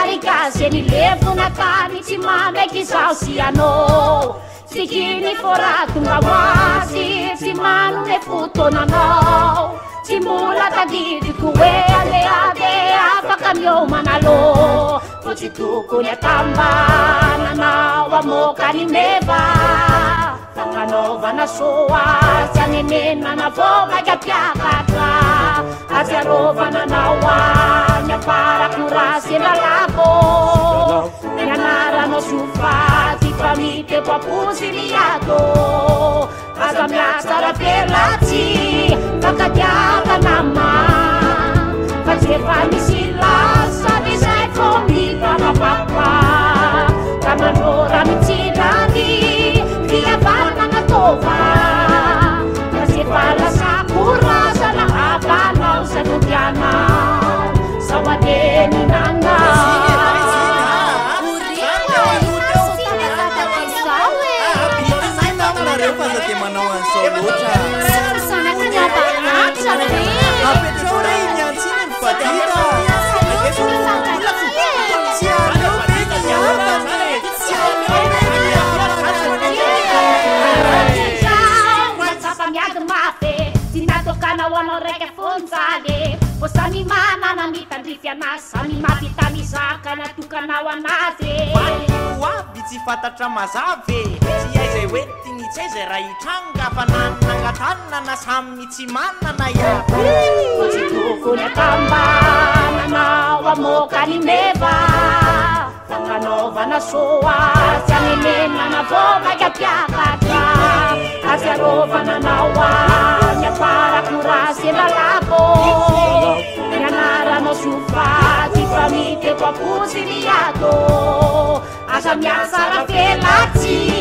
Sary gasy ny levona tany tsy mamaiky izaho sy ianao. Tsy fô raha tonga ho azy, tsy manome fotoananao. Tsy mbola tadidiko hoe aleha de afaka miomana aloha. Fô tsy tokony atambananao amoaka ny meva. Fagnanaovana soa tsy anenenana vao mainka mpiakatra. Atsiarovana anao any amparako raha sendra lavo. Ny anaranao sy ho faty fa mitepo am-po sy miato. Aza miatsara velatsihy fankatiavana ma. Fa tsy efa misy lasa de zay vao mipapapapa. Ka manora mitsilany fihavanana nataova. Fa tsy efa lasa korazana havanao sady tianao. Sao adeninana. Nareo fa aza de manao an'izao loatra. Zanaka ny adanatra ve? Apetrao re iny antsy iny ry Badita. Tsy aleo ve ny havana? Tsy aleo ve ny havana? Matsapa miady mafy tsy natokanao anao raika fonjaly. Fô samy manana mitandrify anazy, samy mampita mizaka natokanao anazy. Ho avy tsy fantatra mazava e. Tsy hay zay hoe tiny tsy hay zay raha hitranga fa nanangatanana samy tsy manana iaby. Fô tsy tokony atambananao amoaka ny meva. Fagnanaovana soa tsy anenenana vao mainka mpiakatra. Atsiarovana anao any amparako raha sendra lavo. Ny anaranao sy ho faty fa mitepo am-po sy miato. Aza miatsara velatsihy.